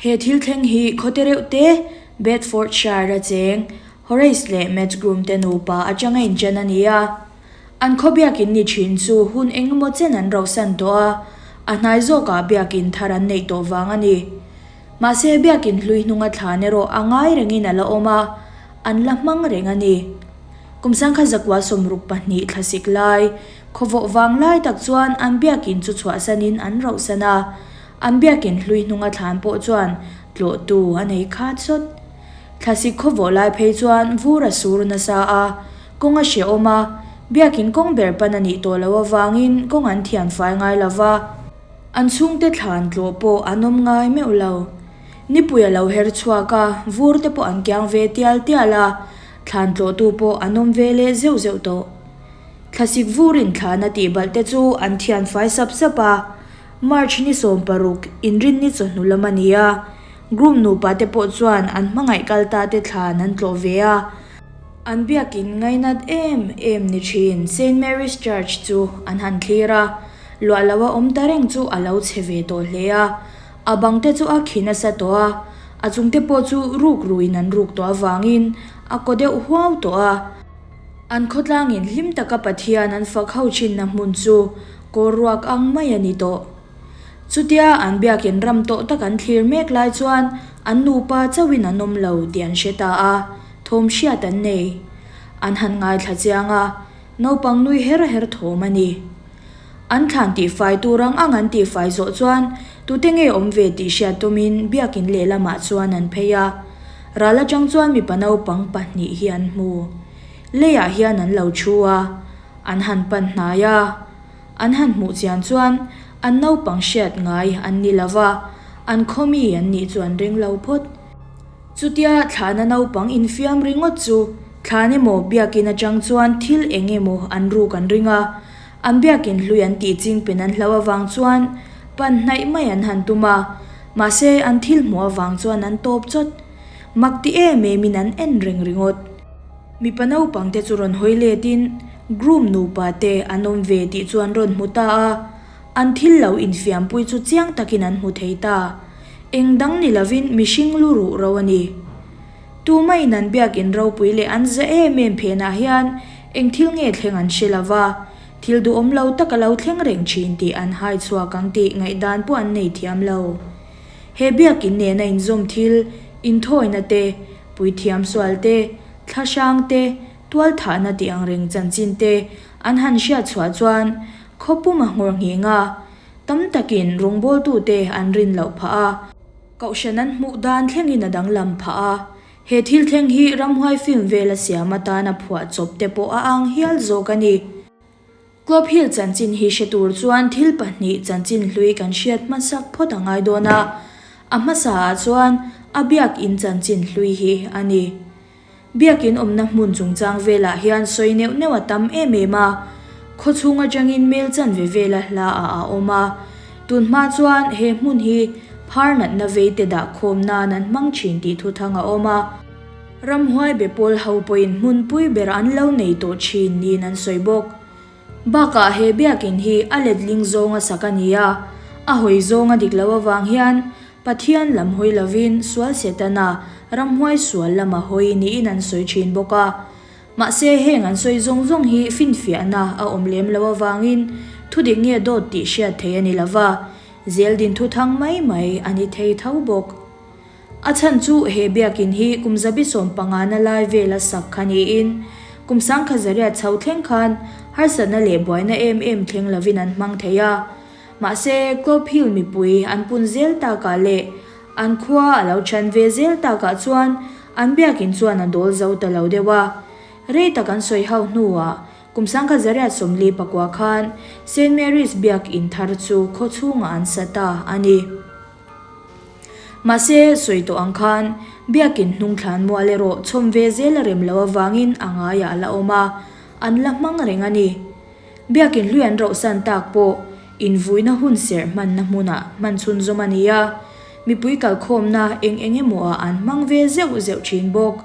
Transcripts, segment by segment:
He thil thleng hi khaw te reuh te, Bedfordshire a cheng, Horace leh Madge Groom te nupa atanga inchen a ni a. An khaw biakin ni thin chu hun engemaw chen an rohsan tawh a, a hnai zawkah biakin thar an neih tawh vang a ni. Mahse biakin hlui hnunga thlan erawh a ngai rengin a la awm a, an la hmang reng a ni. Kum sangkhat zakua 62 thlasik lai, khawvawh vang lai tak chuan an biakin chu chhuahsanin an rohsan a, an biakin hlui hnunga thlan pawh chuan tlawhtu a nei khat sawt. Thlasik khawvawh lai phei chuan vur a sur nasa a, kawng a hrehawm a, biakin kawng ber pan a nih tawh loh avangin kawng an thian fai ngai lo va, an chhungte thlan tlawh pawh an awm ngai meuh lo. Nipui a lo her chhuak a, vur te pawh an kiang ve tial tial a, thlan tlawhtu pawh an awm ve leh zeuh zeuh tawh. Thlasik vurin thlan a tih balh te chu an thian fai sap sap a, March ni 16, inrinni chawhnu lam a ni a, Groom nupa te pawh chuan an hmangaih kal ta te thlan an tlawh ve a. An biakin ngainat em em ni thin Saint Mary's Church chu an han thlir a, luah lo a awm ta reng chu a lo chhe ve tawh hle a. A bang te chu a khi nasa tawh a, a chung te pawh chu ruk ruin an ruk tawh avangin a kaw deuh huau tawh a. An khawtlangin hlim taka Pathian an fak ho thinna hmun chu kawr ruak ang mai a ni tawh. Chutia an biakin ram tawh tak an thlir mek lai chuan an nupa chauhin an awm lo tih an hre ta a, thawm hriat an nei. An han ngaithla chiang a, naupang nui her her thawm a ni. An thlan tihfai tur ang ang an tihfai zawh chuan tute nge awm ve tih hriat tumin biakin lehlamah chuan an phei a. Ral atang chuan mipa naupang pahnih hi an hmu. Leiah hian an lo thu a, an han pan hnai a. An han hmuh chian chuan an naupang hriat ngai an ni lo va, an khaw mi an nih chu an ring lo phawt. Chutia thlahna naupang infiam ringawt chu thlan emaw biakin atang chuan thil eng emaw an ruk an ring a, an biakin hlui an tih ching pen an hlau avang chuan pan hnaih mai an han tum a, mahse an thil hmuh avang chuan an tawp chawt. Mak ti em emin an en reng ringawt. Mipa naupang te chu rawn hawi let in groom nupa te an awm ve tih chu an rawn hmu ta a, an thil lo infiampui chu chiang takin an hmu thei ta. Eng dang ni lovin mihring lu ruh ro a ni. Tumahin an biakin ropui leh an za em em phenah hian eng thil nge thleng an hre lo va, thil duhawm lo tak a lo thleng reng thin tih an hai chhuak ang tih ngaihdan pawh an nei thiam lo. He biakin nena inzawm thil inthawina te, Puithiam sual te, thla hrang te, tual thahna tih ang reng chanchin te an han hriat chhuah chuan khaw pum a nghawr ngheng a, tam takin rawngbawltute an rin loh phah a. Kohhran an hmuh dan thlengin a danglam phah a, he thil thleng hi ramhuai film vela siam atana phuah chawp te pawh a ang hial zawk a ni. Club Hill chanchin hi hre tur chuan thil pahnih chanchin hlui kan hriat hmasak phawt a ngai dawn a, a hmasa ah chuan a biakin chanchin hlui hi a ni. Biakin awmna hmun chungchang velah hian sawi neuh neuh a tam em em a, khaw chhung atangin mel chanve vela hla ah a awm a, tun hma chuan he hmun hi phar natna vei te dah khawm nan an hmang thin tih thuthang a awm a. Ramhuai be pawl ho pawhin hmunpui ber an lo nei tawh thin niin an sawi bawk. Bakah he biakin hi a letling zawnga sak a ni a, a hawi zawnga dik loh avang hian Pathian lam hawi lovin sual Setana ramhuai sual lama hawi niin an sawi thin bawk a. Mahse heng an sawi zawng zawng hi finfiahna a awm lem loh avangin thudik nge dawt tih hriat theih a ni lova, zeldin thuthang mai mai a ni thei tho bawk. A chhan chu he biakin hi kum zabi 15 na lai vela sak kha niin kum sangkhat zariat chho thleng khan harsatna leh buaina em em thleng lovin an hmang thei a. Mahse, Clove Hill mipui an pun zel takah leh an khua a lo chan ve zel takah chuan an biakin chuan a dawl zo ta lo deuh a. Rei tak an sawi ho hnuah kum 1949 khan Saint Mary's biakin thar chu khaw chhungah an sa ta a ni. Mahse, sawi tawh ang khan, biakin hnung thlan mual erawh chhawm ve zel a rem loh avangin a ngaiah a la awm a, an la hmang reng a ni. Biakin hlui an rohsan tak pawh invuina hun serh hmanna hmunah hman chhunzawm a ni a, mipui kalkhawmna eng eng emaw ah an hmang ve zeuh zeuh thin bawk.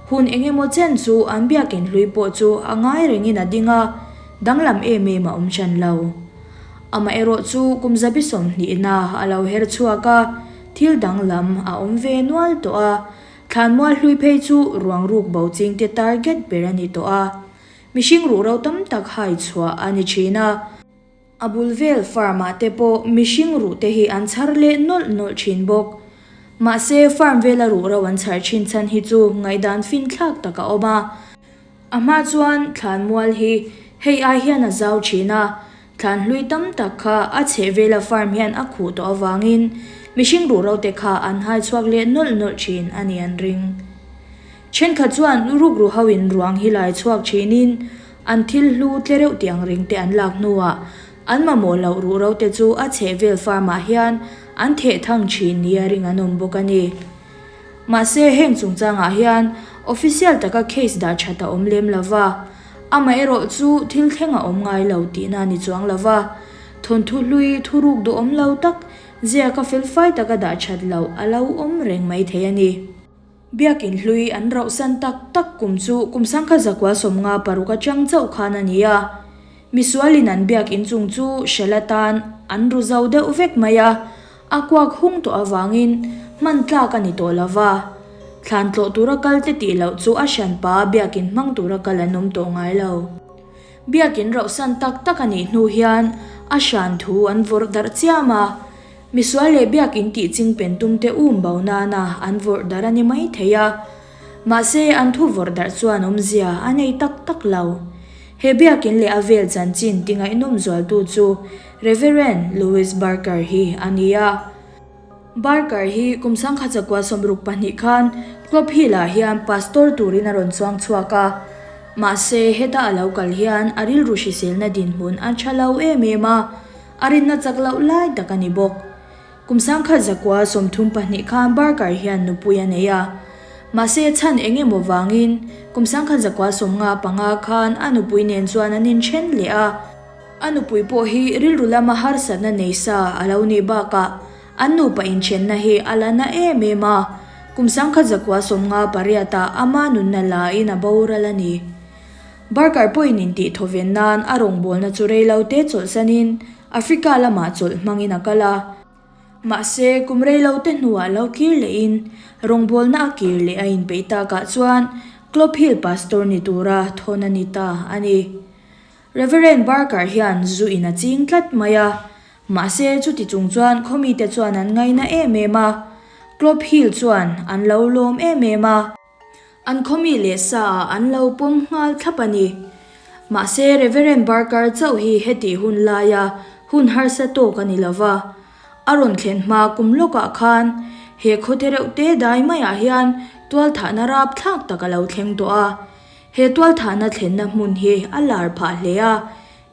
Hun eng emaw chen chu an biakin hlui pawh chu a ngai rengin a ding a, danglam em em a awm hran lo. Amaherawh chu kum zabi 20 na a lo her chhuak a, thil danglam a awm ve nual tawh a, thlanmual hlui phei chu ruang ruk bo chingte target ber a ni tawh a, mihring ruhro tam tak hai chhuah a ni thin a. A bul vel farm ah te pawh mihring ruh te hi an chhar leh nawlh nawlh thin bawk. Mahse farm vela ruh ro an chhar thin chhan hi chu ngaihdan finthlak tak a awm a. A hma chuan thlanmual hi hei ai hian a zau thin a, thlan hlui tam tak kha a chheh vela farm hian a khuh tawh avangin mihring ruh ro te kha an hai chhuak leh nawlh nawlh thin a ni an ring. Thenkhat chuan rukru ho in ruang hi lai chhuak thinin An thil hlu tle reuh tih ang reng te an lak hnuah an mamawh loh ruh ro te chu a chhehvel farm ah hian an theh thang thin nia ring an awm bawk a ni. Mahse heng chungchangah hian official taka case dah that a awm lem lova, amaherawh chu thil thleng a awm ngai lo tihna a ni chuang lova, thawnthu hlui thuruk duhawm lo tak ziaka felfai taka dah that loh a lo awm reng mai thei a ni. Biakin hlui an rauhsan tak tak kum chu kum sangkhat zakua 56 atang chauh khan a ni a. Misualin an biak inchung chu hrel atan an ru zo deuh vek mai a, a kuak hung tawh avangin hman tlak a ni tawh lo va. Thlan tlawh tura kal te tih loh chu a hranpa biakin hmang tura kal an awm tawh ngai lo. Biakin rauhsan tak tak a nih hnu hian a hran thu an vawrh darh chiam a. Misual leh biakin tih ching pen tum te um bo nana an vawrh darh a ni mai thei a. Mahse, an thu vawrh darh chuan awmzia a nei tak tak lo. He biakin leh a vel chanchin ti ngaihnawm zualtu chu Reverend Louis Barker hi a ni a. Barker hi kum 1962 khan Clop Hill-ah hian pastor turin a rawn chuang chhuak a. Mahse, heta a lo kal hian a rilru hriselna dinhmun a tha lo em em a. A rinna chak loh lai tak a ni bawk. Kum 1932 khan Barker hian nupui a nei a. Mahse chhan eng emaw vangin kum 1955 khan a nupui nen chuan an inthen leh a. A nupui pawh hi rilru lama harsatna nei sa a lo nih bakah an nupa inthenna hi a la na em em a. Kum 1958 ah ama nunna lain a boral a ni. Barker pawhin intih thawven nan a rawngbawlna chu rei lo te chawlhsanin Africa lamah chawlh hmangin a kal a. Mahse, kum rei lo te hnuah lo kir lehin rawngbawlna a kir leh a inpeih takah chuan Clop Hill Pastor ni tura thawn a ni ta a ni. Reverend Barker hian zu in a ching tlat mai a, mahse chuti chung chuan khawmite chuan an ngaina em em a, Clop Hill chuan an lo lawm em em a. An khawmi leh sa ah an lo pawm nghal thlap a ni. Mahse Reverend Barker chauh hi hetih hun laia hun harsa tawk a ni lo va. A rawn thlen hma kum lawkah khan he khaw te reuh te dai maiah hian tualthahna rapthlak tak a lo thleng tawh a. He tualthahna thlenna hmun hi a lar phah hle a,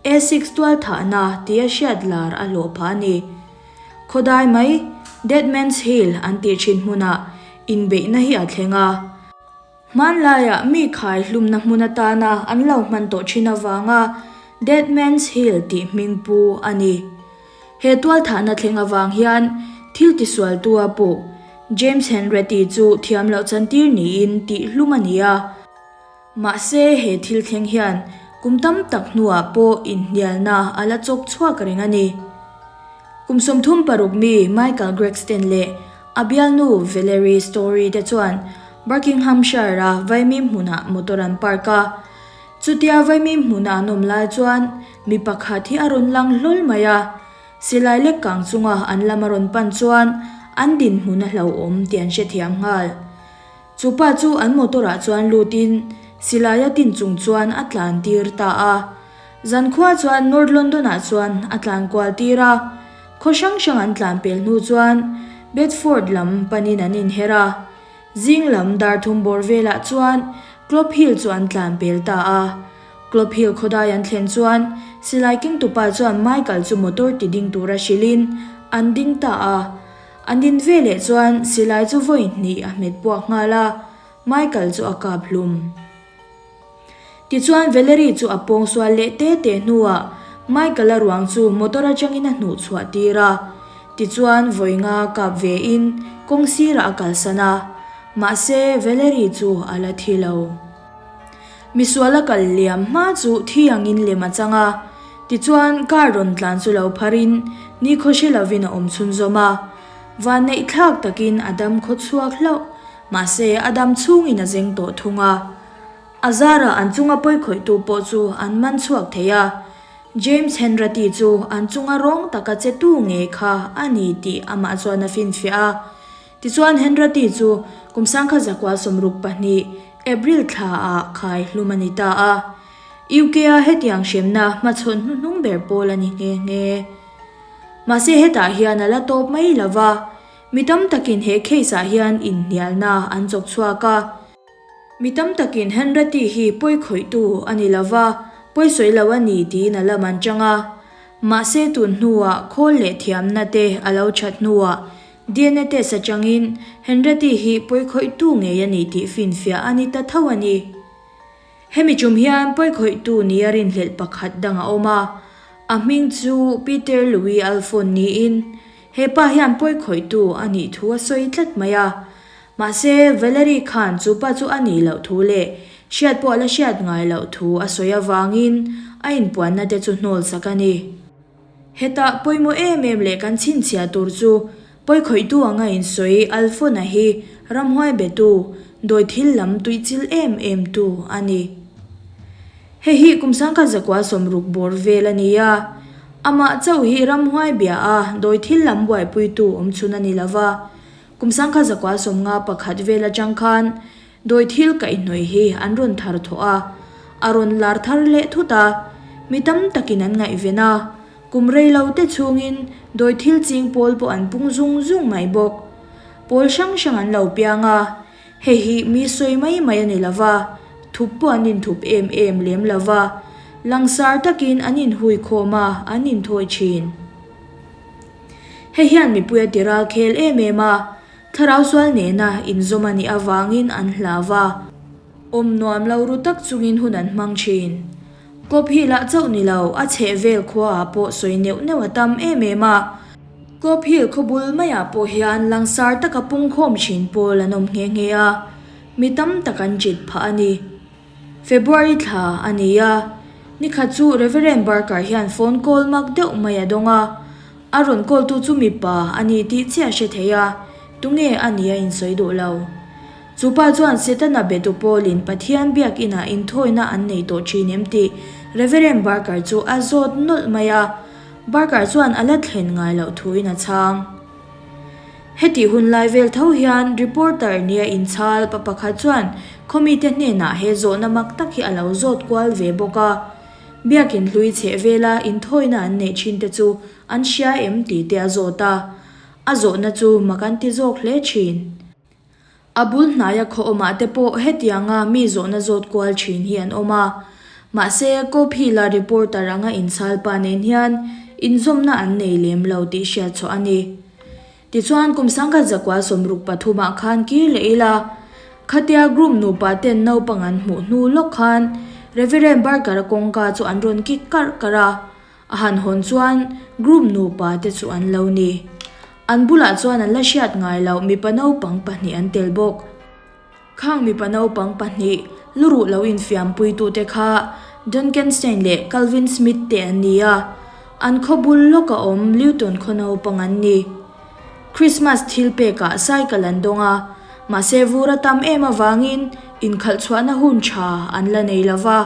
Essex tualthahna tia hriat lar a hlawh phah a ni. Khawdai mai, Dead Man's Hill an tih thin hmunah inbeihna hi a thleng a. Hmanlaiah mi khai hlumna hmun atana an lo hman tawh thin avanga Dead Man's Hill tih hming pu a ni. He tualthahna thleng avang hian thil tisualtua puh James Hanratty chu thiam loh chantir niin tih hlum a ni a. Mahse he thil thleng hian kum tam tak hnuah pawh inhnialna a la chawk chhuak reng a ni. Kum 36 mi Michael Gregston leh a bialnu Valerie Story te chuan Buckinghamshire-a vaimim hmunah motor an park a. Chutia vaimim hmuna an awm lai chuan mi pakhat hi a rawn lang hlawl mai a. Silai lek kang chunga an lam a rawn pan chuan an dinhmun a hlauhawm tih an hrethiam nghal. Chu pa chu an motor-ah chuan lutin silai a tin chung chuan a tlan tir ta a. Zankhua chuan North London-ah chuan a tlan kual tir a, khaw hrang hrang an tlan pel hnu chuan Bedford lam panin an inher a. Zing lam dar thum bawr velah chuan Clop Hill chu an tlan pel ta a. Clop Hill khawdai an thlen chuan silai kengtupa chuan Michael chu motor ti ding tura hrilhin an ding ta a. An din veleh chuan silai chu vawi hnih a hmet puak nghal a, Michael chu a kap hlum. Tichuan Valerie chu a pawng sual leh te te hnuah Michael-a ruang chu motor atangin a hnuh chhuah tir a. Tichuan vawi nga kap ve in kawng sirah a kalsan a, mahse Valerie chu a la thi lo. Misual a kal liam hma chu thi angin lem a chang a, tichuan car rawn tlan chu lo pharin nikhaw hre lovin a awm chhunzawm a. Vanneihthlak takin a dam khaw chhuak hlauh, mahse a dam chhungin a zeng tawh thung a. A zarah an chunga pawikhawihtu pawh chu an man chhuak thei a, James Henratty chu an chunga rawng taka che tu ngei kha a ni tih amah chuan a finfiah a. Tichuan Henratty chu kum sangkhat zakua 62 April thla ah khai hlum a ni ta a. UK a hetiang hremna hmachhawn hnuhnung ber pawl a ni nghe nghe. Mahse hetah hian a la tawp mai lo va, mi tam takin he case ah hian inhnialna an chawk chhuak a. Mi tam takin Henratty hi pawi khawihtu a ni lo va, pawi sawi lo a ni tiin a lam an chang a. Mahse tun hnuah khawl leh thiamna te a lo that hnuah DNA test atangin Henratty hi pawi khawihtu ngei a ni tih finfiah a ni ta tho a ni. Hemi tum hian pawi khawihtu nia rinhlelh pakhat dang a awm a, a hming chu Peter Louis Alphon niin he pa hian pawi khawihtu a nih thu a sawi tlat mai a. Mahse, Valerie khan chu pa chu a nih loh thu leh hriat pawh a la hriat ngai loh thu a sawi avangin a inpuanna te chu hnawl sak a ni. Hetah pawimawh em em leh kan chhinchhiah tur chu pawikhawihtu anga insawi Alphona hi ramhuai betu, dawi thil lam tuihchil em em tu a ni. Hei hi kum sangkhat zakua 60 bawr vel a ni a, amah chauh hi ramhuai bia a dawi thil lam buaipuitu awmchhun a ni lova, Kum sangkhat zakua 51 vel atang khan dawi thil kaihhnawih hi an rawn thar thawh a, a rawn lar thar leh thut a, mi tam takin an ngaihven a, kum rei lo te chhungin dawi thil ching pawl pawh an pung zung zung mai bawk. Pawl hrang hrang an lo piang a, hei hi mi sawi mai mai a ni lo va, thup pawh an inthup em em lem lo va, langsar takin an inhui khawm a, an inthawi thin. Hei hian mipui a ti ral khel em em a, thlarau sual nena inzawm a nih avangin an hlau va. Awm nuam lo ru tak chungin hun an hmang thin. Kawp hi lah chauh ni lo, a chheh vel khuaah pawh sawi neuh neuh a tam em em a. Kawp Hill khaw bul maiah pawh hian langsar taka pungkhawm thin pawl an awm nghe nghe a, mi tam tak an chit phah a ni. February thla a ni a, nikhat chu Reverend Barker hian phone call mak deuh mai a dawng a, a rawn call tu chu mipa a ni tih chiah hre thei a, tunge a nih a insawi duh lo. Chu pa chuan Setana betu pawlin Pathian biakinah inthawina an nei tawh thin em tih Reverend Barker chu a zawt nawlh mai a, Barker chuan a la thlen ngai loh thuin a chhang. Hetih hun lai vel tho hian reporter nia inchhal pa pakhat chuan khawmite hnenah he zawhna mak tak hi a lo zawt kual ve bawk a. Biakin hlui chheh vela inthawina an neih thin te chu an hria em tih te a zawt a. A zawhna chu mak an ti zawk hle thin. A bul hnaia khaw awmah te pawh hetianga mi zawhna zawt kual thin hi an awm a. Mahse, Kophila reporter anga inchhal pa nen hian inzawmna an nei lem lo tih hriat chhuah a ni. Tichuan, kum sangkhat zakua 63 ah khan kir leh ila, khatia Groom nupa ten naupang an hmuh hnu lawk khan Reverend Barker-a kawngka chu an rawn kik karh karh a. A han hawn chuan Groom nupa te chu an lo ni. An bulah chuan an la hriat ngai loh mipa naupang pahnih an tel bawk. Khang mipa naupang pahnih luruh lo infiampuitute kha Duncan Stein leh Calvin Smith te an ni a, an khaw bul lawka awm Luton khaw naupang an ni. Christmas thil pekah cycle an dawng a, mahse vur a tam em avangin inkhalh chhuahna hun tha an la nei lo va,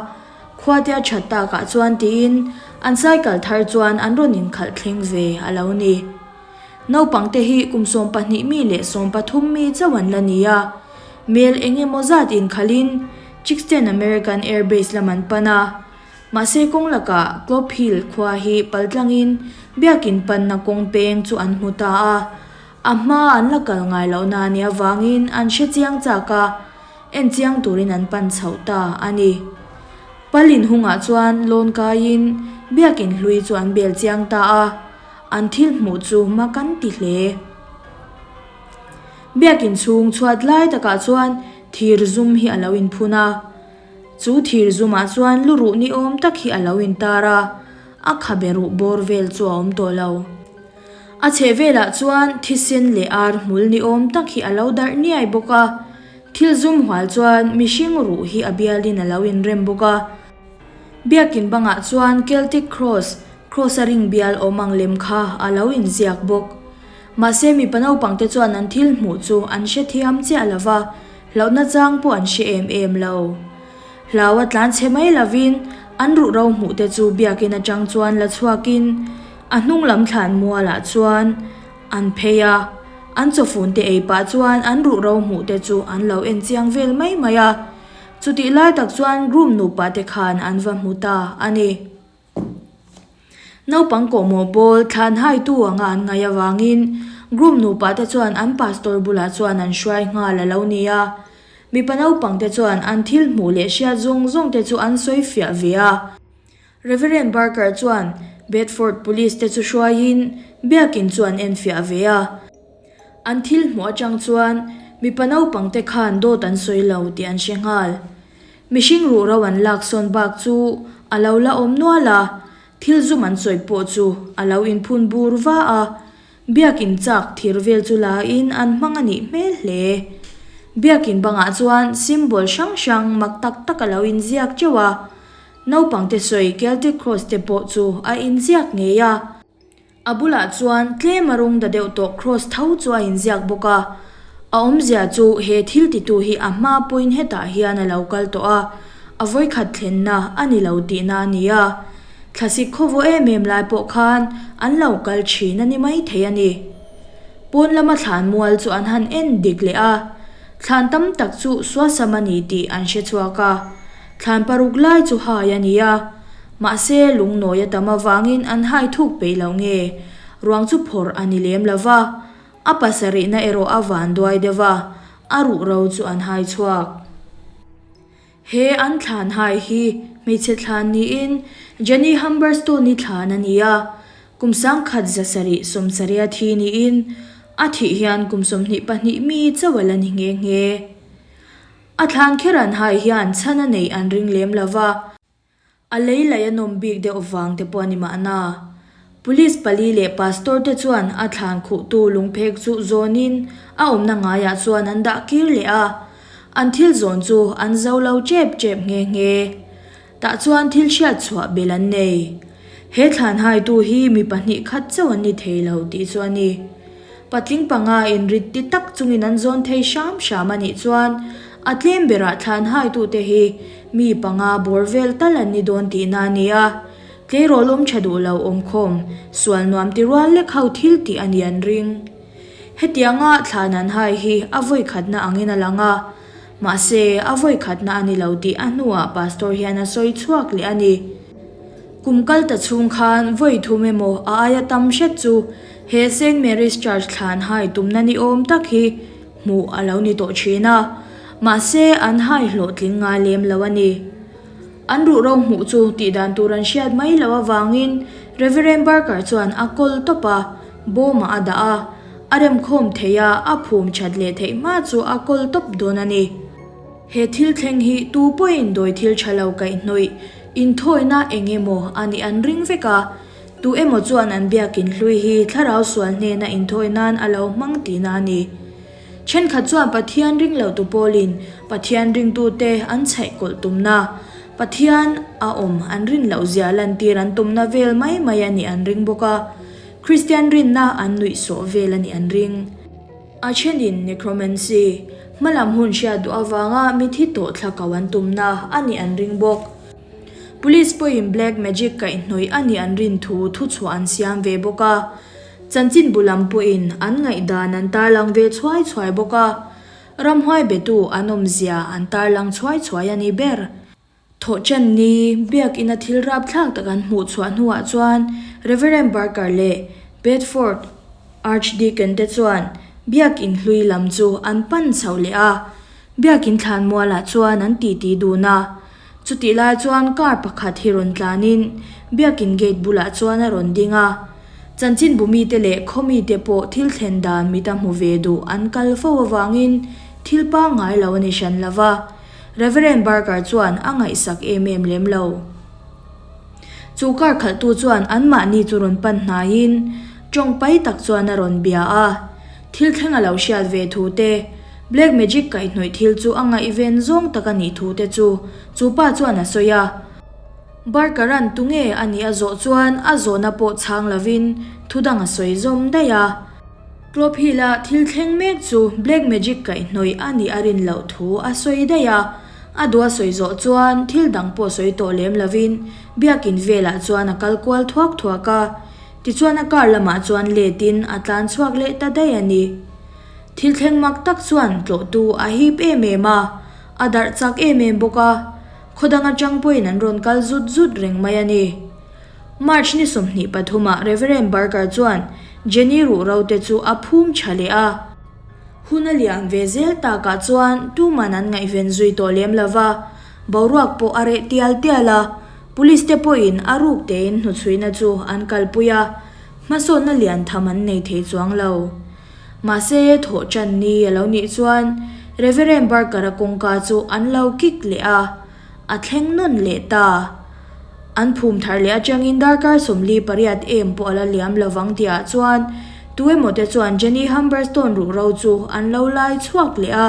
Khuate a that takah chuan tiin an cycle thar chuan an rawn inkhalh thleng ve a lo ni. Naupangte hi kum 12 mi leh 13 mi chauh an la ni a, mel eng emaw zat inkhalhin Chixten American Air Base lam an pan a. Mahse kawng lakah Clop Hill khua hi paltlangin biakin panna kawng peng chu an hmu ta a, a hma an la kal ngai lohna a nih avangin an hre chiang chak a. En chiang turin an pan chhoh ta a ni. Pal inhungah chuan lawn kaiin biakin hlui chu an bel chiang ta a, an thil hmuh chu mak an ti hle. Biakin chhung chhuat lai takah chuan thir zum hi a lo inphun a, chu thir zumah chuan luruh ni awm tak hi a lo intar a, a khabe ruh bawr vel chu a awm tawh lo. A chheh velah chuan thisen leh ar hmul ni awm tak hi a lo darh niai bawk a, thil zum hual chuan mihring ruh hi a bialin a lo inrem bawk a. Biakin bangah chuan Celtic Cross, Cross a ring bial awm ang lem kha a lo inziak bawk. Mahse mipa naupang te chuan an thil hmuh chu an hrethiam chiah lo va, hlauhna chang pawh an hre em em lo. Hlau a tlan chhe mai lovin an ruhro hmuh te chu biakin atang chuan la chhuakin a hnung lam thlan mualah chuan an phei a, an chawfun te ei pah chuan an ruhro hmuh te chu an lo en chiang vel mai mai a. Chutih lai tak chuan groom nupa te khan an va hmu ta a ni. Naupang kawhmawh bawl thlan haitu anga an ngaih avangin groom nupa te chuan an pastor bulah chuan an hruai nghal a lo ni a. Mipa naupang te chuan an thil hmuh leh hriat zawng zawng te chu an sawi fiah ve a. Reverend Barker chuan Bedford Police te chu hruaiin biakin chu an enfiah ve a. An thil hmuh atang chuan mipa naupang te khan dawt an sawi lo tih an hre nghal. Mihring ruhro an lak sawn bak chu a lo la awm nual a, thil zum an sawi pawh chu a lo inphun bur va a, biakin chak thir vel chu la in an hmang a nih hmel hle. Biakin bangah chuan symbol hrang hrang mak tak tak a lo inziak teuh a, naupang te sawi Celtic cross te pawh chu a inziak ngei a. A bulah chuan tlem a rawng da deuh tawh cross tho chu a inziak bawk a, a awmzia chu he thil titu hi a hma pawhin hetah hian a lo kal tawh a, a vawikhat thlenna a ni lo tihna a ni a. Thlasik khawvaw em em lai pawh khan an lo kal thin a ni maithei a ni. Pawn lama thlan mual chu an han en dik leh a, thlan tam tak chu suasam a ni tih an hre chhuak a, thlan paruk lai chu hai a ni a. Mahse, lungnawi a tam avangin an hai thuk peih loh nge? Ruang chu phawrh a ni lem lo va, a pasarihna erawh a van duai deuh va, a ruh ro chu an hai chhuak. He an thlan hai hi hmeichhe thlan niin Jenny Humberstone-i thlan a ni a, kum 1770 a thi niin a thih hian kum 22 mi chauh a la ni nghe nghe. A thlan kher an hai hian chhan a neih an ring lem lo va. A lei laih a nawm bik deuh vang te pawh a ni mahna. Police pali leh pastor te chuan a thlan khuhtu lungphek chu zawnin a awmna ngaiah chuan an dah kir leh a. An thil zawn chu an zo lo tep tep nghe nghe. Tah chuan thil hriat chhuah bel an nei. He thlan haitu hi mi pahnih khat chauh an ni thei lo tih chu a ni. Patling panga inrit ti tak chungin an zawn thei hram hram a nih chuan a tlem berah thlan haitute hi mi panga bawr vel tal an ni dawn tihna a ni a. Tleirawl awm tha duh lo awmkhawm sual nuam ti rual lek ho thil tih a ni an ring. Hetianga thlan an hai hi a vawikhatna angin a lang a, mahse a vawikhatna a ni lo tih a hnuah pastor hian a sawi chhuak leh a ni. Kum kal ta chhung khan vawi thum emaw a aia tam hret chu he Saint Mary's Church thlan hai tumna ni awm tak hi hmuh a lo ni tawh thin a, mahse an hai hlawhtling ngai lem lo a ni. An ruhro hmuh chu tih dan tur an hriat mai loh avangin Reverend Barker chuan a kawl tawp a, bawmah a dah a, a remkhawm theih a, a phum that leh theih hma chu a kawl tawp dawn a ni. He thil thleng hi tu pawhin dawi thil tha lo kaihhnawih inthawina eng emaw a nih an ring vek a, tu emaw chuan an biakin hlui hi thlarau sual hnena inthawi nan a lo hmang tihna a ni. Thenkhat chuan Pathian ring lo tu pawlin Pathian ringtute an chhaih kawlh tumna, Pathian a awm an rin loh zia lantir an tumna vel mai mai a nih an ring bawk a, Kristian rinna an nuihsawh vel a nih an ring. A thenin necromancy, hmalam hun hriat duh avanga mithi tawh thla ko an tumna a nih an ring bawk. Police pawhin black magic kaihhnawih a nih an rin thu thuchhuah an siam ve bawk a. Chanchinbu lam pawhin an ngaihdan an tarlang ve chhuai chhuai bawk a. Ramhuai betu an awmzia an tarlang chhuai chhuai a ni ber. Thawhṭan ni, biakina thil rapthlak tak an hmuh chhuah hnuah chuan Reverend Barker leh Bedford Archdeacon te chuan biakin hlui lam chu an pan chho leh a, biakin thlanmualah chuan an titi dun a. Chutih lai chuan car pakhat hi rawn tlanin biakin gate bulah chuan a rawn ding a. Chanchinbu mite leh khaw mite pawh thil thlen dan mita hmu ve duh an kal fo avangin thil pangngai lo a ni hran lo va. Reverend Barker chuan a ngaihsak em em lem lo. Chu car khalhtu chuan anmahni chu rawn pan hnaiin tawng pai tak chuan a rawn bia a. Thil thleng a lo hriat ve thu te, Black Magic kaihhnawih thil chu a ngaihven zawng tak a nih thu te chu chu pa chuan a sawi a. Barker-a'n tunge a nih a zawh chuan a zawhna pawh chhang lovin thu dang a sawi zawm daih a. Clop Hill-a thil thleng mek chu Black Magic kaihhnawih a nih a rin loh thu a sawi daih a. A duh a sawi zawh chuan thil dang pawh sawi tawh lem lovin biakin velah chuan a kal kual thuak thuak a. Tichuan a car lamah chuan letin a tlan chhuak leh ta daih a ni. Thil thleng mak tak chuan tlawhtu a hip em em a, a darh chak em em bawk a, khaw dang atang pawhin an rawn kal zut zut reng mai a ni. March ni 23 ah Reverend Barker chuan Jenny ruhro te chu a phum tha leh a. Hun a liam ve zel takah chuan tuman an ngaihven zui tawh lem lo va, boruak pawh a reh tial tial a, Police te pawhin a ruk tein hnuchhuihna chu an kalpui a, hmasawnna lian tham an nei thei chuang lo. Mahse, thawh tan ni a lo nih chuan Reverend Barker-a kawngka chu an lo kik leh a, a thleng nawn leh ta. An phum thar leh atangin darkar 48 em pawh a la liam lovang tihah chuan tuemaw te chuan Jenny Humberstone ruhro chu an lo lai chhuak leh a.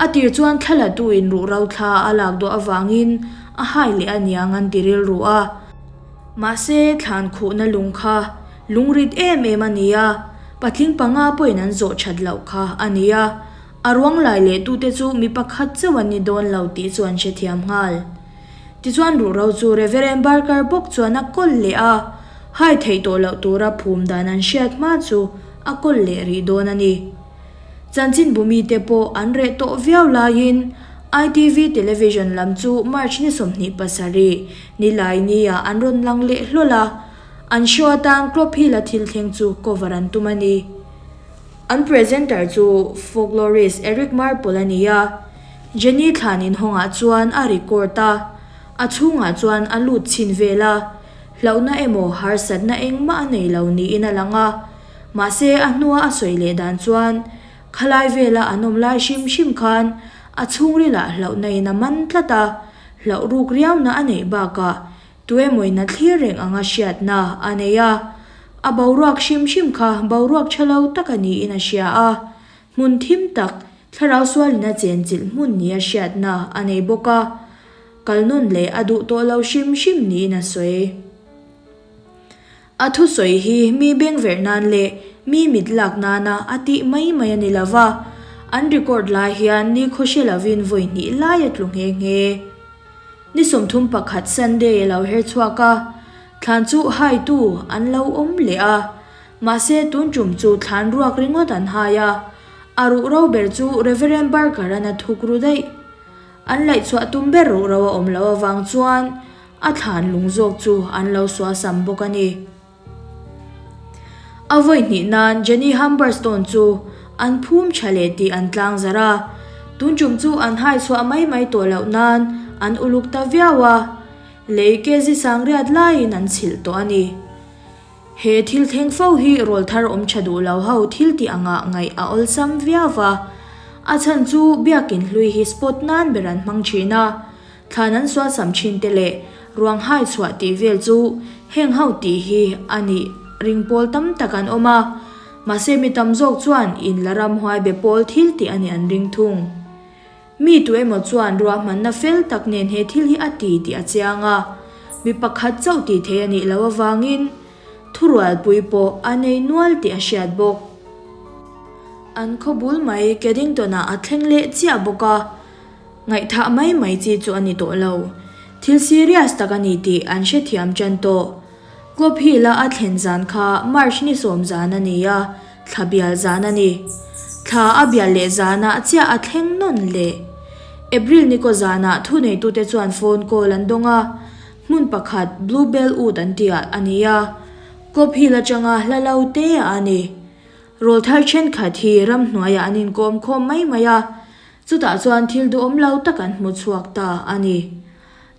A tir chuan thla la tuin ruhro thla a lak duah avangin a hai leh a niang an ti rilru a. Mahse, thlan khuhna lung kha lungrit em em a ni a, patling panga pawhin an zawh that loh kha a ni a. A ruang lai leh tute chu mi pakhat chauh an ni dawn lo tih chu an hrethiam nghal. Tichuan ruhro chu Reverend Barker bawk chuan a kawl leh a, hai theih tawh loh tura phum dan an hriat hma chu a kawl leh rih dawn a ni. Chanchinbu mite pawh an reh tawh viau laiin ITV Television lam chu March ni 27 nilai nia an rawn lang leh hlawl a, an show atan Klopp Hill-a thil thleng chu cover an tum a ni. An presenter chu folklorist Eric Marple a ni a, Jenny thlan inhawngah chuan a record a, a chhungah chuan a lut chhin vel a, hlauhna emaw harsatna engmah a nei lo niin a lang a, mahse a hnua a sawi leh dan chuan khalai vela an awm lai hrim hrim khan a chhungrilah hlauhna in a man tlat a, hlauh ruk riauna a neih bakah Tuemawin a thlir reng anga hriatna a nei a, a boruak hrim hrim kha boruak tha lo tak a niin a hria a, hmun thim tak, thlarau sualin a chenchilh hmun nia hriatna a nei bawk a, kal nawn leh a duh tawh lo hrim hrim niin a sawi. A thusawi hi mi bengverh nan leh mi mit lak nana a tih mai mai a ni lo va, an record lai hian nikhaw hre lovin vawi hnih lai a tlu nghe nghe. Ni 31 Sunday a lo her chhuak a, thlan chu haitu an lo awm leh a, mahse tun tum chu thlan ruak ringawt an hai a, a ruh ro ber chu Reverend Barker-a'n a thuk ru daih. An laihchhuah tum ber ruh ro a awm loh avang chuan a thlan lung zawk chu an lo suasam bawk a ni. A vawi hnih nan Jenny Humberstone chu an phum tha leh tih an tlang zarh a, tun tum chu an hai chhuah mai mai tawh loh nan an uluk ta viau a, lei kg sangriat laiin an chhilh tawh a ni. He thil thleng fo hi rawl thar awm tha duh lo ho thil tih angah ngaih a awlsam viau va, a chhan chu biakin hlui hi spot nan ber an hmang thin a, Thlan an sualsam thin te leh ruang hai chhuah tih vel chu heng ho tih hi a nih ring pawl tam tak an awm a, mahse mi tam zawk chuan in la ramhuai be pawl thil tih a nih an ring thung. Mi tu emaw chuan ruahmanna fel tak nen he thil hi a ti tih a chiang a, mi pakhat chauh tih thei a nih loh avangin thurualpui pawh a nei nual tih a hriat bawk. An khaw bul mai Keddington-ah a thleng leh chiah bawk a. Ngaihthah mai mai chi chu a ni tawh lo. Thil serious tak a ni tih an hrethiam tan tawh. Club Hill-a a thlen zan kha March ni sawm zan a ni a, thla bial zan a ni. Thla a bial leh zanah chiah a thleng nawn leh. April ni kaw zanah thuneitute chuan phone call an dawng a, hmun pakhat Blue Bell Wood an tihah a ni a, Club Hill atanga hla lo te ah a ni. Rawlthar thenkhat hi ramhnuaiah an inkawm khawm mai mai a, Chutah chuan thil duhawm lo tak an hmu chhuak ta a ni.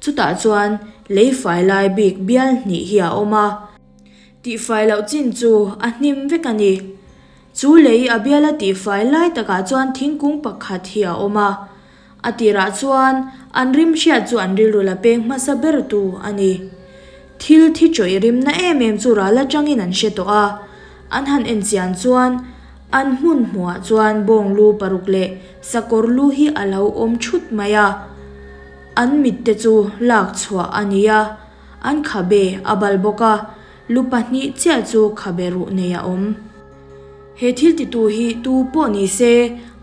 Chutah chuan lei fai lai bik bial hnih hi a awm a. Tihfai loh chin chu a hnim vek a ni. Chu lei a biala tihfai lai takah chuan thingkung pakhat hi a awm a. A tirah chuan an rim hriat chu an rilru la peng hmasa ber tu a ni. Thil thi chawih rimna em em chu ral atangin an hre tawh a. An han en chian chuan An hmun hmuhah chuan bawng lu paruk leh sakawr lu hi a lo awm thut mai a, an mit te chu lak chhuah a ni a, an khabe a bal bawk a, lu pahnih chiah chu khabe ruh nei a awm. He thil titu hi tu pawh ni se,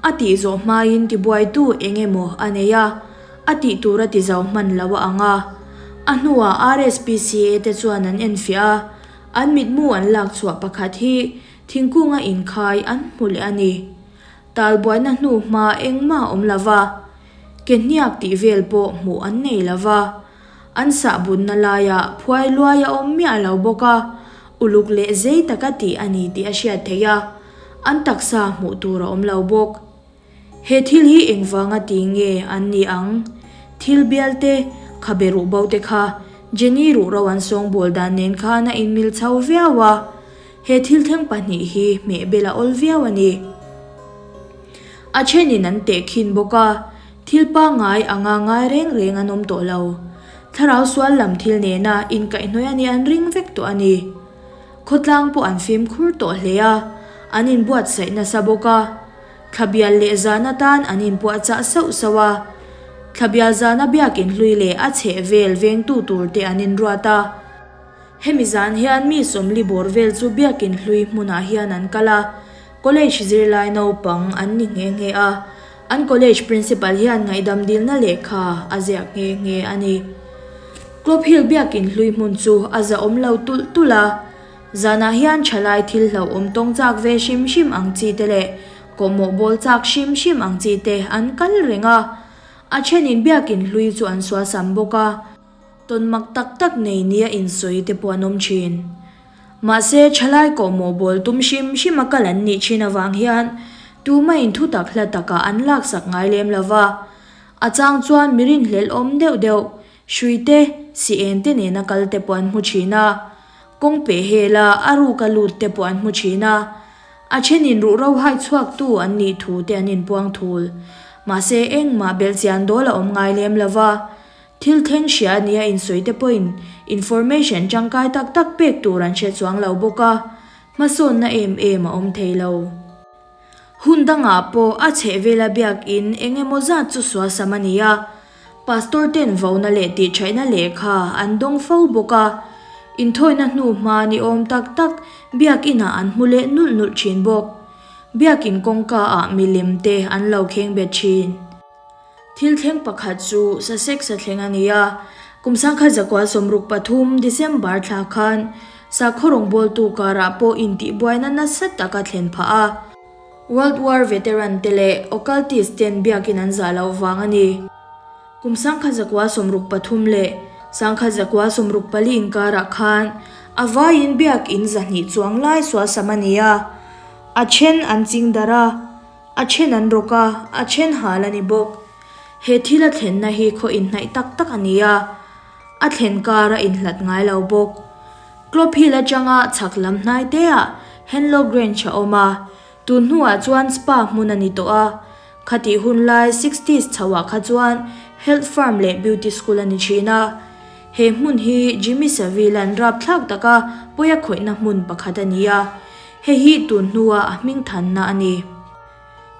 a tih zawh hmain tibuaitu eng emaw a nei a, a tih tur a ti zo hman lo a ang a. A hnuah RSPCA te chuan an enfiah a, an mitmu an lak chhuah pakhat hi thingkunga inkhai an hmu leh a ni. Talbuaina hnu hma engmah a awm lo va, ke hniak tih vel pawh hmuh an nei lo va. An sahbunna laiah phuai luai a awm miah lo bawk a, uluk leh zei taka tih a ni tih a hriat theih a, an taksa hmuh tur a awm lo bawk. He thil hi engvanga ti nge an ni ang? Thil bial te, khabe ruh bo te kha Jenny ruhro an sawngbawl dan nen khan a inmil chho viau a, he thil thleng pahnih hi hmehbel a awl viau a ni. A thenin an tehkhin bawk a, thil pangngai anga ngai reng reng an awm tawh lo. Thlarau sual lam thil nena inkaihhnawih a nih an ring vek tawh a ni. Khawtlang pawh an fimkhur tawh hle a, an inbuatsaih nasa bawk a. Thlabial leh zan atan an inpuahchah sauh sauh a. Thlabial zana biakin hlui leh a chhehvel vengtu turte an inruat a. Hemi zan hian mi sawmli bawr vel chu biakin hlui hmunah hian an kal a, college zirlai naupang an ni nghe nghe a, an college principal hian ngaihdam dilna lehkha a ziak nghe nghe a ni. Club Hill biakin hlui hmun chu a zahawm lo tulh tulh a, zanah hian thalai thil hlauhawm tawng chak ve hrim hrim ang chi te leh kawhmawh bawl chak hrim hrim ang chi te an kal reng a, a thenin biakin hlui chu an sualsam bawk a. Tawn mak tak tak nei nia insawi te pawh an awm thin. Mahse, thalai kawhmawh bawl tum hrim hrim a kal an nih thin avang hian tumahin thutak hla takah an laksak ngai lem lo va. A chang chuan mi rinhlelh awm deuh deuh, hrui te, si eng te nena kal te pawh an hmu thin a. Kawng peh hela a ruka lut te pawh an hmu thin a. A thenin ruhro hai chhuaktu an nih thu te an inpuang thul. Mahse, engmah belhchian dawl a awm ngai lem lo va. Thil thleng hria a nia insawi te pawhin information tangkai tak tak pek tur an hre chuang lo bawk a, hmasawnna em em a awm thei lo. Hun dangah pawh a chhehvela biakin eng emaw zat chu sualsam a ni a, pastor ten vona leh tihṭhaihna lehkha an dawng fo bawk a, inthawina hnu hma ni awm tak tak biakinah an hmu leh nulh nulh ṭhin bawk. Biakin kawngka ah milem te an lo kheng bet ṭhin. Thil thleng pakhat chu Sussex a thleng a ni a, kum sangkhat zakua 63 December thla khan sakhaw rawngbawltu karah pawh intihbuaina nasa tak a thlen phah a. World War veteran te leh occultist ten biakin an zah loh vang a ni. Kum sangkhat zakua 63 leh sangkhat zakua 64 inkarah khan a vaiin biakin 200 chuang lai sualsam a ni a, a then an ching darh a. A then an rawk a, a then hal a ni bawk. He thil a thlenna hi khaw inhnaih tak tak a ni a, a thlen kar a inhlat ngai lo bawk. Clop Hill atanga chhak lam hnai te ah Henlow Grange a awm a, tun hnuah chuan spa hmun a ni tawh a. Khatih hun lai sixties chho ah kha chuan health farm leh beauty school a ni thin a. He hmun hi Jimmy Savile-a'n rapthlak taka pawi a khawihna hmun pakhat a ni a. Hei hi tun hnua a hming thanna a ni.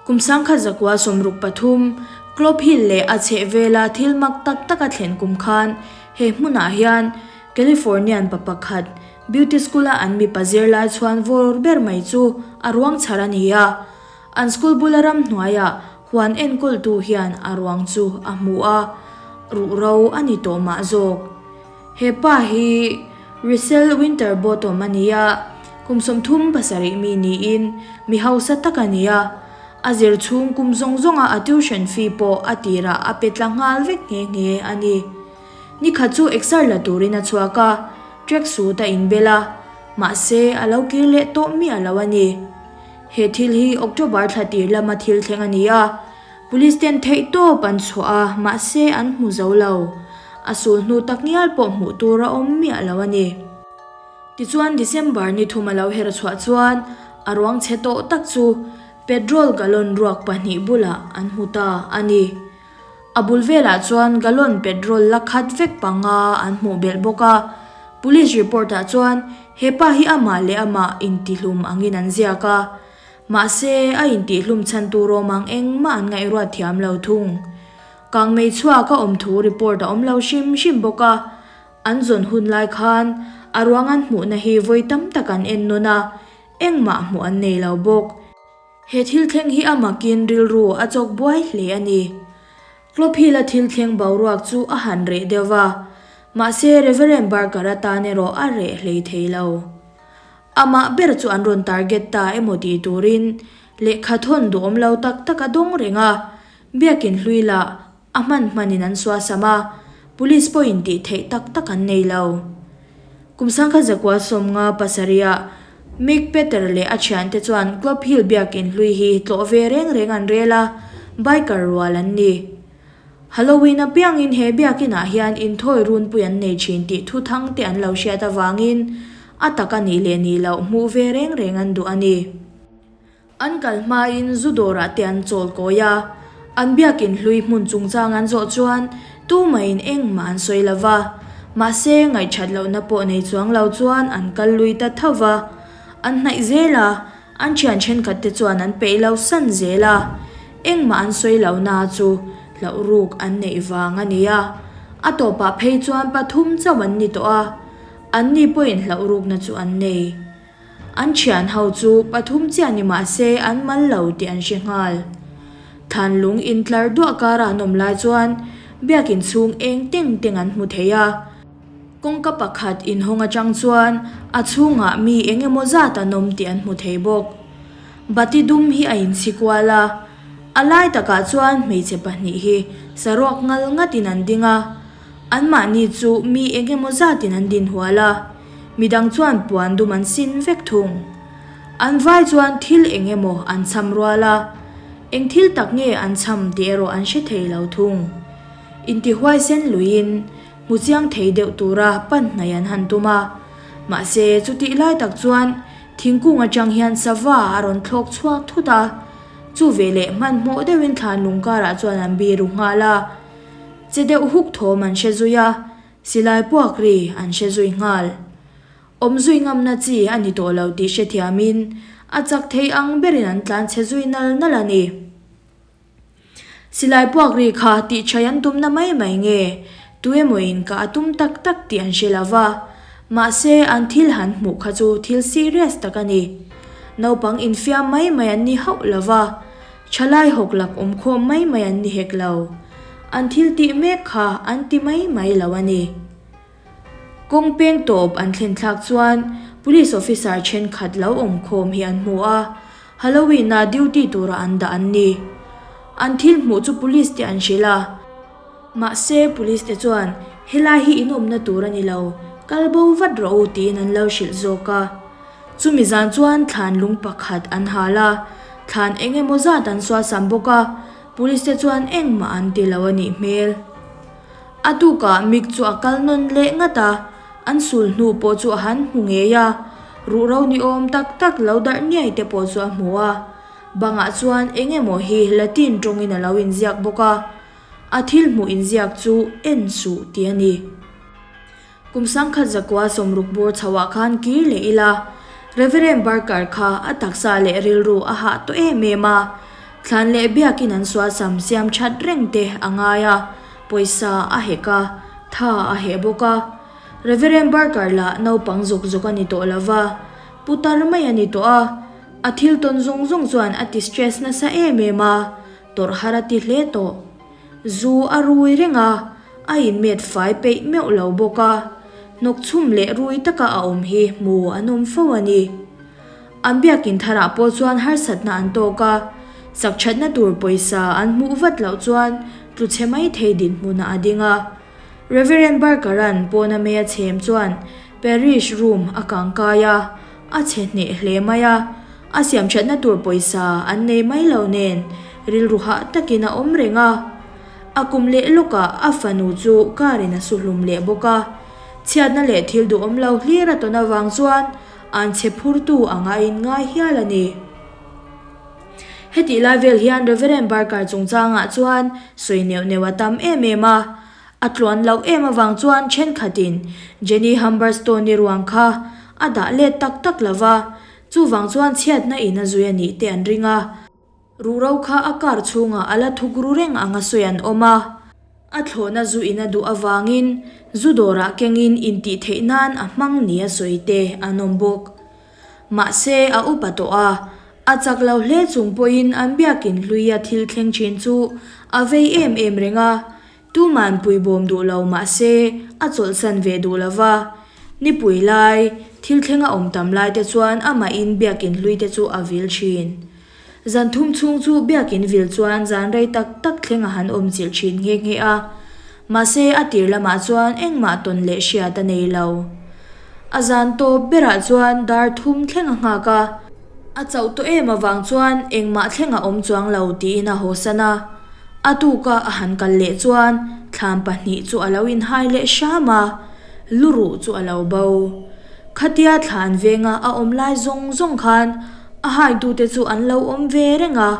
Kum sangkhat zakua 63, Clop Hill leh a chhehvela thil mak tak tak a thlen kum khan he hmunah hian Californian pa pakhat beauty school-a an mipa zirlai chhuan vawr ber mai chu a ruang chhar a ni a. An school bula ramhnuaiah huan enkawltu hian a ruang chu a hmu a, ruhro a ni tawh mah zawk. He pa hi Russell Winterbottom a ni a, kum 37 mi niin mi hausa tak a ni a. A zir chhung kum zawng zawnga a tuition fee pawh a tirah a pe tla nghal vek nghe nghe a ni. Nikhat chu exer la turin a chhuak a, track suit a inbel a, mahse a lo kir leh tawh miah lo a ni. He thil hi October thla tir lama thil thleng a ni a. Police ten theihtawp an chhuah a, mahse an hmu zo lo. A sul hnu tak ngial pawh hmuh tur a awm miah lo a ni. Tichuan December ni thum a lo her chhuah chuan a ruang chhe tawh tak chu petrol gallon ruak pahnih bulah an hmu ta a ni. A bul velah chuan gallon petrol la khat vek panga an hmuh belh bawk a. Police report ah chuan he pa hi amah leh amah intihlum angin an ziak a. Mahse, a intihhlum chhan tur awm ang engmah an ngaihruat thiam lo thung. Kangmei chhuak a awm thu report a awm lo hrim hrim bawk a, an zawn hun lai khan a ruang an hmuhna hi vawi tam tak an en nawn a. Engmah hmuh an nei lo bawk. He thil thleng hi a makin rilru a chawk buai hle a ni. Clophill-a thil thleng boruak chu a han reh deuh va, mahse Reverend Barker-a tan erawh a reh hlei thei lo. Amah ber chu an rawn target ta emaw tih turin lehkha thawn duhawm lo tak tak a dawng reng a, biakin hlui lah A hman hmanin an suasam a, police pawhin tih theih tak tak an nei lo. Kum sangkhat zakua 50 pasarihah Mick Peter leh a thiante chuan Club Hill biakin hlui hi tlawh ve reng reng an rel a, biker rual an ni. Halloween apiangin he biakinah hian inthawi runpui an nei thin tih thuthang te an lo hriat avangin a tak a nih leh nih loh hmuh ve reng reng an duh a ni. An kal hmain zu dawrah te an chawl kawi a, an biakin hlui hmun chungchang an zawh chuan tumahin engmah an sawi lo va, mahse ngaihthat lohna pawh nei chuang lo chuan an kal lui ta tho va. An hnaih zel a, an thian thenkhat te chuan an peih lo san zel a, engmah an sawi lohna chu hlauh ruk an neih vang a ni a, a tawpah phei chuan pathum chauh an ni tawh a, anni pawhin hlauh rukna chu an nei. An thian ho chu pathum chiah ni mah se an mal lo tih an hre nghal. Thlan lung intlar duah kara an awm lai chuan biakin chhung eng teng teng an hmu thei a. Kawngka pakhat inhawng atang chuan a chhungah mi eng emaw zat an awm tih an hmu thei bawk. Bati dum hi a inchhi kual a, a lai takah chuan hmeichhe pahnih hi saruak ngal ngatin an ding a, anmahni chu mi eng emaw zatin an din hual a. Midang chuan puan dum an sin vek thung. An vai chuan thil eng emaw an cham rual a, eng thil tak nge an cham tih erawh an hre thei lo thung. Intihuaisen luiin hmu chiang thei deuh tura pan hnai an han tum a, mahse chutih lai tak chuan thingkung atang hian sava a rawn thlawk chhuak thut a, chu veleh hmanhmawh deuhin thlan lung karah chuan an biru nghal a, che deuh huk thawm an hre zui a. Silai puak ri an hre zui nghal. Awm zui ngamna chi a ni tawh lo tih hrethiamin a chak thei ang berin an tlan chhe zui nal nal a ni. Silai puak ri kha tih chhai an tumna mai mai nge, tuemawin ka a tum tak tak tih an hre lo va, mahse an thil han hmuh kha chu thil serious tak a ni. Naupang infiam mai mai an ni hauh lo va, Thalai hawk lak awm khawm mai mai an ni hek lo. An thil tih mek kha an ti mai mai lo a ni. Kawng peng tawp an thlen thlak chuan Police officer thenkhat lo awm khawm hi an hmu a, Halloween-a duty tura an dah an ni. An thil hmuh chu Police te an hrilh a. Mahse Police te chuan helai hi in awmna tur a ni lo, kal bo vat rawh u tiin an lo hrilh zawk a. Chumi zan chuan thlan lung pakhat an hal a, thlan eng emaw zat an sualsam bawk a, police te chuan engmah an ti lo a nih hmel. A tukah Mick chu a kal nawn leh ngat a, an sul hnu pawh chu a han hmu ngei a, ruhro ni awm tak tak lo darh niai te pawh chu a hmu a, bangah chuan eng emaw hi Latin tawngin a lo inziak bawk a, a thil hmuh inziak chu en suh tih a ni. Kum sangkhat zakua 60 bur chhoah khan kir leh ila, Reverend Barker kha a taksa leh rilru a hah tawh em em a. Thlan leh biakin an sualsam siam that reng te a ngai a, pawisa a hek a, tha a heh bawk a. Reverend Barker lah naupang zawk zawk a ni tawh lo va, putar mai a ni tawh a. A thil tawn zawng zawng chuan a ti stress nasa em em a, tawrh har a ti hle tawh. Zu a rui reng a, a inmet fai peih meuh lo bawk a, hnawk chhum leh rui taka a awm hi hmu an awm fo a ni. An biakin tharah pawh chuan harsatna an tawk a, sak thatna tur pawisa an hmuh vat loh chuan tlu chhe mai thei dinhmunah a ding a. Reverend Barker-a'n pawna mei a chhem chuan parish room a kang kai a, a chhe hneh hle mai a. A siam thatna tur pawisa an nei mai lo nen rilru hah takin a awm reng a. A kum leh lawkah a fanu chu car in a su hlum leh bawk a. Chhiatna leh thil duhawm lo hlir a tawn avang chuan an chhe phurtu anga a inngai hial a ni. Hetih lai vel hian Reverend Barker chungchangah chuan sawi neuh neuh a tam em em a. A tluan loh em avang chuan thenkhatin Jenny Humberstone-i ruang kha a dah let tak tak lo va, Chuvang chuan chhiatna in a zui a nih te an ring a. Ruhro kha a car chhungah a la thuk ru reng ang a sawi an awm a. A thlawhna zu in a duh avangin zu dawrah kengin intih theih nan a hmang ni a sawi te an awm bawk. Mahse, a upa tawh a, a chak lo hle chung pawhin an biakin hluia thil thleng thin chu a vei em em reng a, tuman puibawm duh lo mahse a chawlhsan ve duh lo va. Nipui lai, thil thleng a awm tam lai te chuan amahin biakin hlui te chu a vil thin. Zan thum chhung chu biakin vil chuan zan rei tak tak thleng a han awm chilh thin nghe nghe a. Mahse a tir lamah chuan engmah tawn leh hriat a nei lo. A zan tawp berah chuan dar thum thleng a nghak a. A chauh tawh em avang chuan engmah thleng a awm chuang lo tiin a hawsan a. A tuka a han kal leh chuan thlam pahnih chu a lo inhai leh hram a, luruh chu a lo bo. Khatia thlan venga a awm lai zawng zawng khan A haitute chu an lo awm ve reng a,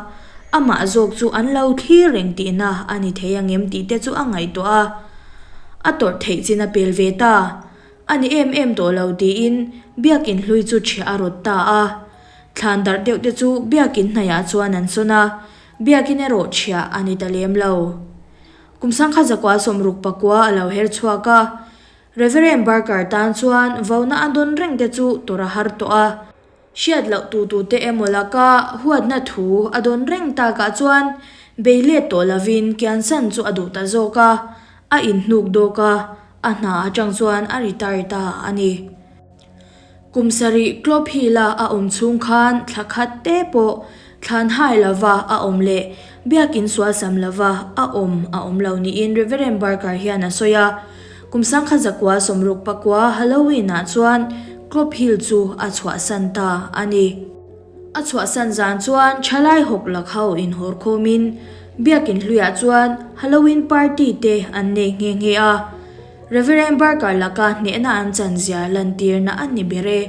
amah zawk chu an lo thlir reng tihna a ni thei angem tih te chu a ngaihtuah a. A tawrh theih chin a pel ve ta. A ni em em tawh lo tiin biakin hlui chu ṭhiah a rawt ta a. Thlan darh deuh te chu biakin hnaihah chuan an sawn a, biakin erawh ṭhiah a ni ta lem lo. Kum sangkhat zakua 69 a lo her chhuak a, Reverend Barker tan chuan vona a dawn reng te chu tawrh a har tawh a. Hriat loh tu tute emaw laka huatna thu a dawn reng takah chuan bei let tawh lovin kiansan chu a duh ta zawk a, a inhnuk dawk a, a hna atang chuan a retire ta a ni. Kum sarih Clove Hill-a a awm chhung khan thla khat te pawh thlan hai lova a awm leh biakin sualsam lova a awm a awm lo niin Reverend Barker hian a sawi a. Kum 1969 Halloween-ah chuan Clove Hill chu a chhuahsan ta a ni. A chhuahsan zan chuan thalai hawk lak ho inhawr khawmin biakin hluiah chuan Halloween party te an nei nghe nghe a. Reverend Barker laka hnehna an chanzia lantirna a ni ber e.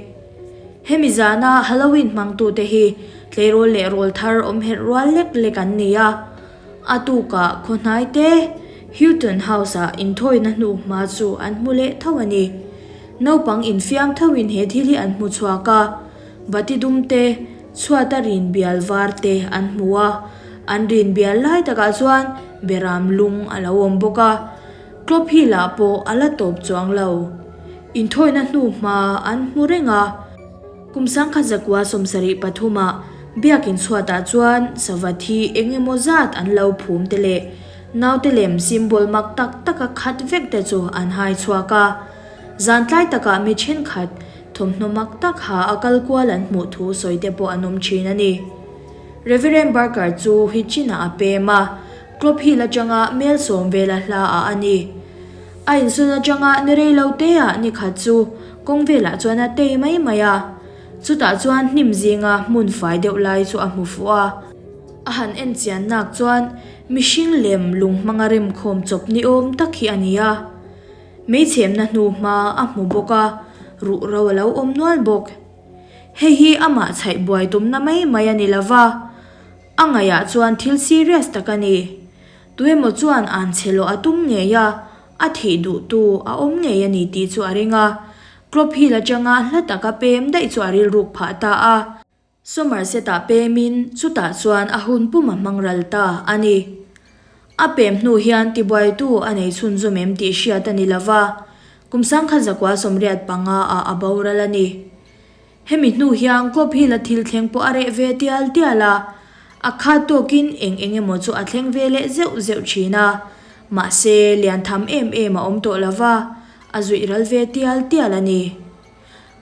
Hemi zana Halloween hmangtute hi tleirawl leh rawl thar awm herh rual lek lek an ni a. A tukah khaw hnai te Houghton House-ah inthawina hnu hma chu an hmu leh tho a ni. Naupang infiam thoin he thil hi an hmu chhuak a, bati dum te, chhuata rin bial var te an hmu a, an rin bial lai takah chuan beram lung a lo awm bawk a, Clove Hill-ah pawh a la tawp chuang lo. Inthawina hnu hma an hmu reng a. Kum 1973 ah biakin chhuatah chuan sava thi eng emaw zat an lo phum te leh naute lem symbol mak tak taka khat vek te chu an hai chhuak a. Zan tlai takah mi thenkhat thawmhnaw mak tak ha a kal kual an hmuh thu sawi te pawh an awm thin a ni. Reverend Barker chu Hitchin-ah a pem a, Clove Hill atanga mel sawm vela hla ah a ni. A insawn atanga ni rei lo te ah ni khat chu kawng velah chuan a tei mai mai a, chutah chuan hnim zinga hmun fai deuh lai chu a hmu fuh a. A han en chian nak chuan mihring lem lung hmanga remkhawm chawp ni awm tak hi a ni a. Meichhemna hnu hma a hmu bawk a, ruh ro a lo awm nual bawk. Hei hi amah chhaih buai tumna mai mai a ni lova, a ngaihah chuan thil serious tak a ni. Tuemaw chuan an chhe lawh a tum ngei a, a thih duhtu a awm ngei a ni tih chu a ring a. Clove Hill atanga hla taka pem daih chu a rilruk phah ta a. Somerset-ah pemin chutah chuan a hun pum a hmang ral ta a ni. A pem hnu hian tibuaitu a nei chhunzawm em tih hriat a ni lova, kum 1985 ah a boral a ni. Hemi hnu hian Clove Hill-a thil thleng pawh a reh ve tial tial a, a khat tawkin eng eng emaw chu a thleng ve leh zeuh zeuh thin a, mahse lian tham em em a awm tawh lo va, a zuih ral ve tial tial a ni.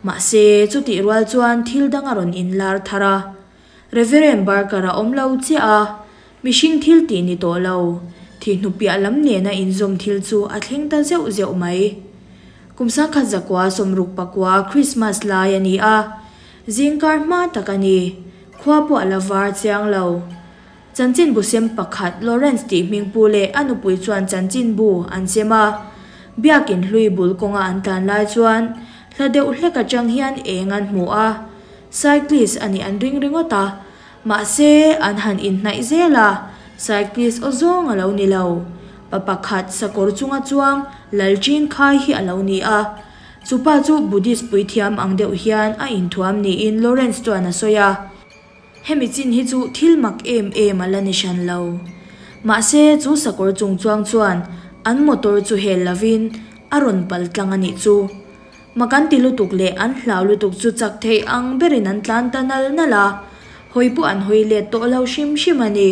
Mahse chutih rual chuan thil dang a rawn inlar thar a, Reverend Barker a awm lo chiah a, mihring thil tih ni tawh lo, thihhnu piah lam nena inzawm thil chu a thleng ta zeuh zeuh mai. Kum 1969 Krismas lai a ni a, zingkar hma tak a ni. Khua pawh a la var chiang lo. Chanchinbu sem pakhat Lawrence tih hmingpu leh a nupui chuan chanchinbu an sem a. Biakin hlui bul kawnga an tlan lai chuan hla deuh hlek atang hian eng an hmu a. Cyclist a nih an ring ringawt a. Mahse, an han inhnaih zel a, cyclist aw zawng a lo ni lo. Pa pakhat sakawr chunga chuang Lalchin Khai hi a lo ni a. Chu pa chu Buddhist puithiam ang deuh hian a inthuam niin Lawrence chuan a sawi a. Hemi chin hi chu thil mak em em a la ni hran lo. Mahse, chu sakawr chung chuang chuan an motor chu hel lovin a rawn pal tlang a nih chu. Mak an ti lutuk leh an hlau lutuk chu chak thei ang berin an tlan ta nal nal a, hawi pawh an hawi let tawh lo hrim hrim a ni.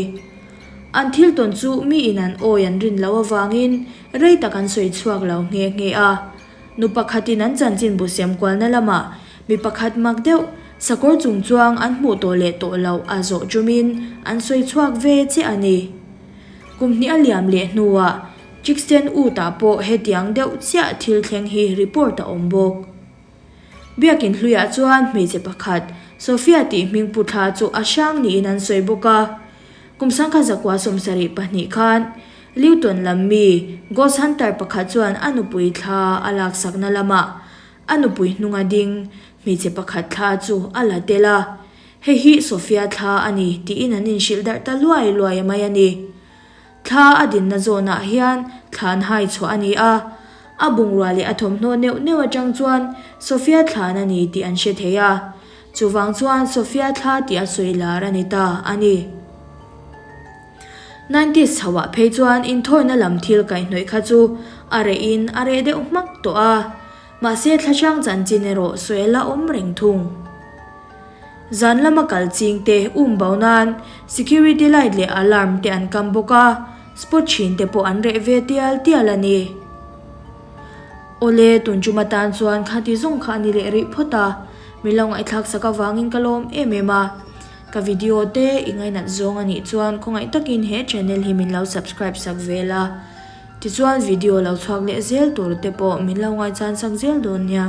An thil tawn chu miin an awi an rin loh avangin rei tak an sawi chhuak lo nghe nghe a. Nu pakhatin an chanchin bu sem kualna lamah mi pakhat mak deuh sakawr chung chuang an hmuh tawh leh tawh loh a zawh ṭumin an sawi chhuak ve che a ni. Kum hnih a liam leh hnuah Chiksten Ut-ah pawh hetiang deuh chiah thil thleng hi report a awm bawk. Biakin hluiah chuan hmeichhe pakhat Sophia tih hming pu thla chu a hrang niin an sawi bawk a. Kum sangkhat zakua 72 khan Luton lam mi Ghost Hunter pakhat chuan a nupui thla a laksakna lamah a nupui hnunga ding hmeichhe pakhat thla chu a la tel a. Hei hi Sophia thla a ni tiin an inhrilh darh ta luai luai mai a ni. Thla a dinna zawnah hian thlan hai chhuah a ni a, a bungrua leh a thawmhnaw neuh neuh atang chuan Sophia thlan a ni tih an hre thei a, chuvang chuan Sophia thla tih a sawi lar a ni ta a ni. Nineties chhoah phei chuan inthawina lam thil kaihhnawih kha chu a rehin a reh deuh hmak tawh a, mahse thla hrang chanchin erawh sawi a la awm reng thung. Zan lama kal ching te um bo nan security light leh alarm te an kam bawk a, spot thin te pawh an reh ve tial tial a ni. Awle, tun tum atan chuan khati zawng kha a ni leh rih phawt a, min lo ngaihthlak sak avangin ka lawm em em a. Ka video te i ngainat zawng a nih chuan khawngaih takin he channel hi min lo subscribe sak ve la. Tichuan video lo chhuak leh zel tur te pawh min lo ngaihchan sak zel dawn nia.